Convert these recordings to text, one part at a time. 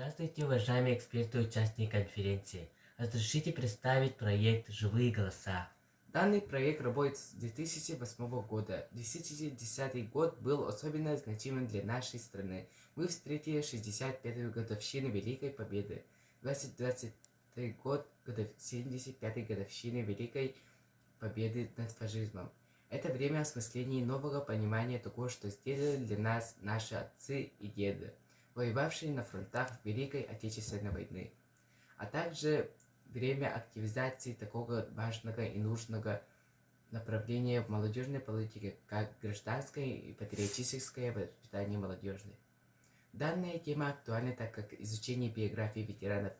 Здравствуйте, уважаемые эксперты и участники конференции. Разрешите представить проект «Живые голоса». Данный проект работает с 2008 года. 2010 год был особенно значимым для нашей страны. Мы встретили 65-ю годовщину Великой Победы, 2020 год 75-й годовщины Великой Победы над фашизмом. Это время осмысления нового понимания того, что сделали для нас наши отцы и деды, воевавшие на фронтах Великой Отечественной войны, а также время активизации такого важного и нужного направления в молодежной политике, как гражданское и патриотическое воспитание молодежи. Данная тема актуальна, так как изучение биографии ветеранов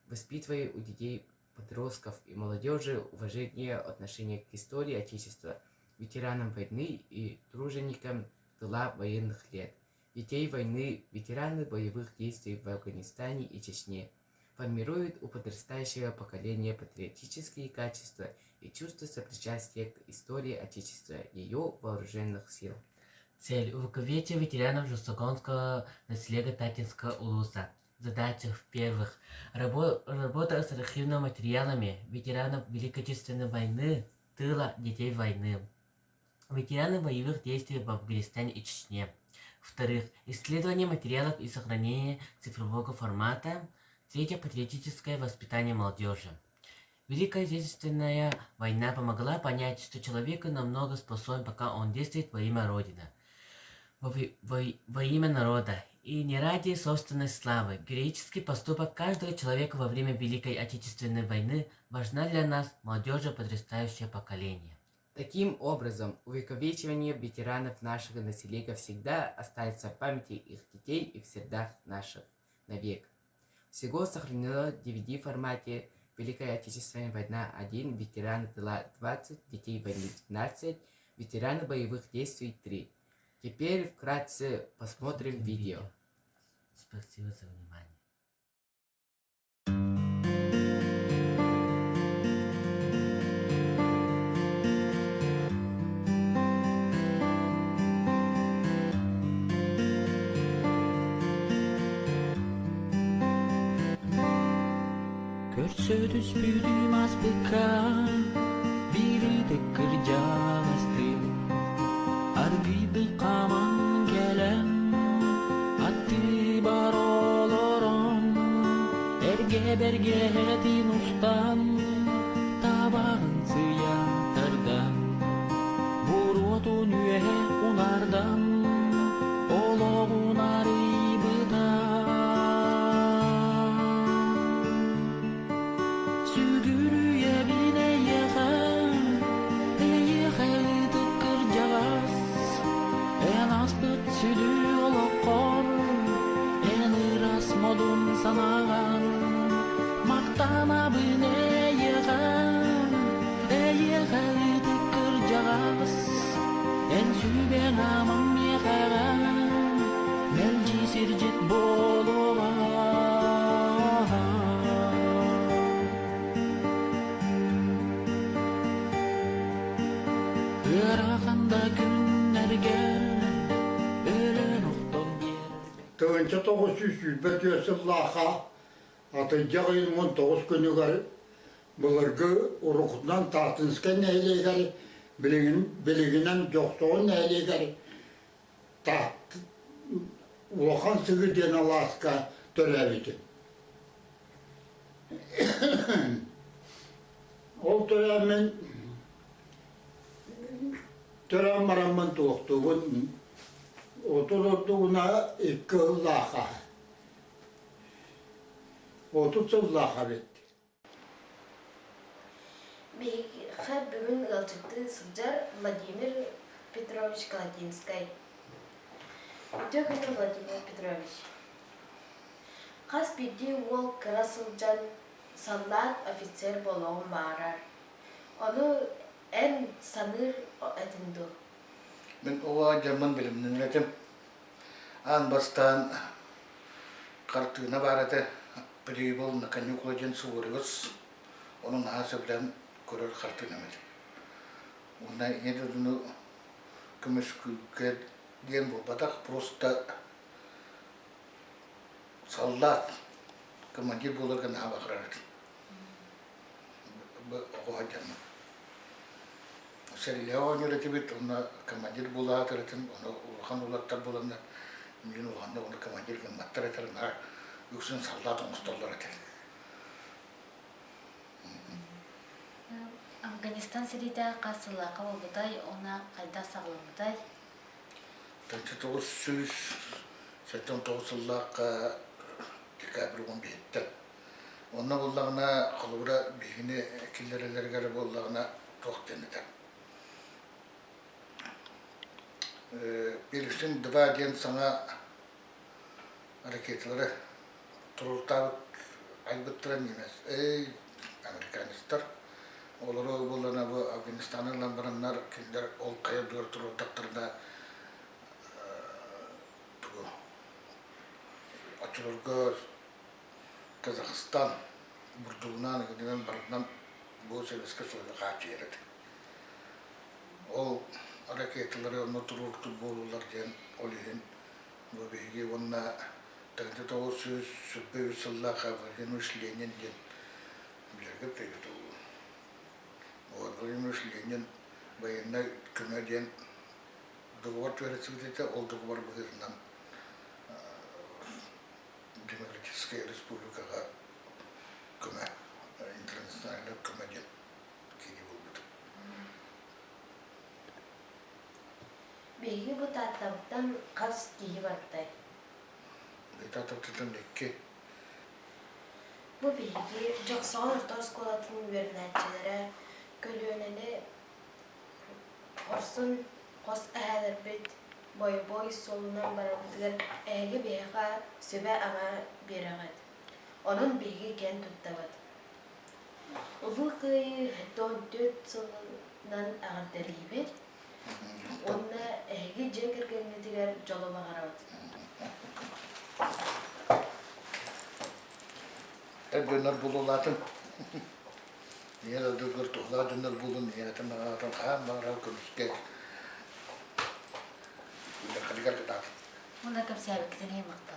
воспитывая у детей, подростков и молодежи уважение отношение к истории Отечества, ветеранам войны и труженикам тыла военных лет, детей войны, ветераны боевых действий в Афганистане и Чечне, формирует у подрастающего поколения патриотические качества и чувство сопричастия к истории Отечества, ее вооруженных сил. Цель – увековечить ветеранов Жусаконского наследия Татинского улуса. Задача в-первых, работа с архивными материалами ветеранов Великой Отечественной войны, тыла, детей войны, ветераны боевых действий в Афганистане и Чечне. В-вторых, исследование материалов и сохранение цифрового формата. В-третьих, патриотическое воспитание молодежи. Великая Отечественная война помогла понять, что человек намного способен, пока он действует во имя Родины, во имя народа и не ради собственной славы. Героический поступок каждого человека во время Великой Отечественной войны важна для нас, молодежи, подрастающее поколение. Таким образом, увековечивание ветеранов нашего населения всегда останется в памяти их детей и в сердцах наших навек. Всего сохранено в DVD-формате «Великая Отечественная война 1», «Ветераны тыла 20», «Детей войны 12», «Ветераны боевых действий 3». Теперь вкратце посмотрим видео. Спасибо за внимание. Көрсө түспүтүм аспыкка биир ытык кырдьаҕастыы аргыйдык хааман кэлэн аттыбар олорон эргэ бэргэһэтин устан табаҕын сыйа тардан буруотун үөһэ унаардан олоҕун арыйбыта Сүгүрүйэбин эйиэхэ, эйиэхэ ытык кырдьаҕас, эн ааспыт сүдү олоххор, эн ыраас модун санааҕар махтанабын эйиэхэ, эйиэхэ ытык кырдьаҕас, эн сүбэҥ амаҥ миэхэҕэ мэлдьи сирдьит буолуоҕа. Ыарахан да күннэргэ өлөн охтон биэрбэт. 1924 сыллаахха атырдьах ыйын 19 күнүгэр былыргы уруккутунан Таатынскай нэһилиэгэр билигин билигинэн Дьохсоҕон нэһилиэгэр Таатта Улахан Сыгы диэн алааска төрөөбүтүм. Ол төрөөммүн төрөөн бараммын туохтуубун 30 ордугуна икки сыллаахха 30 сыллаах эбит. Биһиэхэ бүгүн ыалдьыттыы сылдьар Владимир Петрович Колотинскай. Үтүө күнү, Владимир Петрович. Хас биирдии уол кыра сылдьан саллаат офицер буолуоҕун баҕарар. Ону эн саныыр этиҥ дуу? Мин оҕо дьоммун билимнэммэтим. Аан бастаан хартыына баар этэ, «Прибыл на каникулы» диэн суворовец, ону наһаа сөбүлээн көрөр хартыынам этэ. Уонна ийэ дойдуну көмүскүүргэ диэн буолбатах, просто саллаат. Командир буоларга наһаа баҕарар этим. Оҕо сылдьаммын. Сэриилэһэ оонньуур этибит, онно командир буолаатар этим, ону улахан уолаттар буоланнар миигин улаханнык ону командир гымматтар этэ, наар үксүн саллаат оҥостоллор этэ. Афганистан сэриитэ хас сыллаахха буолбутай уонна хайдах саҕаламмытай? 1979 сыллаахха декабрь 15-тэн. Онно буоллаҕына, холобура, биһигини киллэрэллэригэр буоллаҕына туох диэн этэ. Першин-2 диэн саҥа ракеталары туруортаабыт айбыттара немец, эй, американецтар. Олору буоллаҕына бу Афганистаны ылан бараннар кинилэр ол хайа дуор туруордахтарына тугу оччолорго Казахстан бурдугунаан игинэн барытынан бу Советскай Союһу хааччыйар этэ. Ол ракеталары онно туруорбут буолулар диэн ол иһин бу биһиги уонна 1923 сыллаах Владимир Ленин диэн билэргэ привет Владимир Ленин военнай көмө диэн договор түһэрсибит этэ, ол договор быһыытынан Демократическай республикаҕа көмө, интернациональнай көмө диэн киирии буолбут. Биһиги бу Тааттабыттан хас киһи бартай? Тааттабыттан икки. Бу биһиги Дьохсоҕон орто оскуолатын үөрэнээччилэрэ көлүөнэни хорсун хос эһээлэрбит бойобуой суолунан барарбытыгар эһиги биһиэхэ сүбэ-ама биэрэҕит. Онон биһиги киэн туттабыт. Улуу Кыайыы 74 сылынан эҕэрдэлиибит уонна эһиги дьиэ кэргэҥҥитигэр дьолу баҕарабыт. Эр дьоннор булулаатын. Ийэ дойдугар туһулаах дьоннор булун, ийэтин аҕатын хаан баҕарар көмүскэ үлэхэлигэр кытаатын. Уонна кэпсээбиккитин иһин махтал.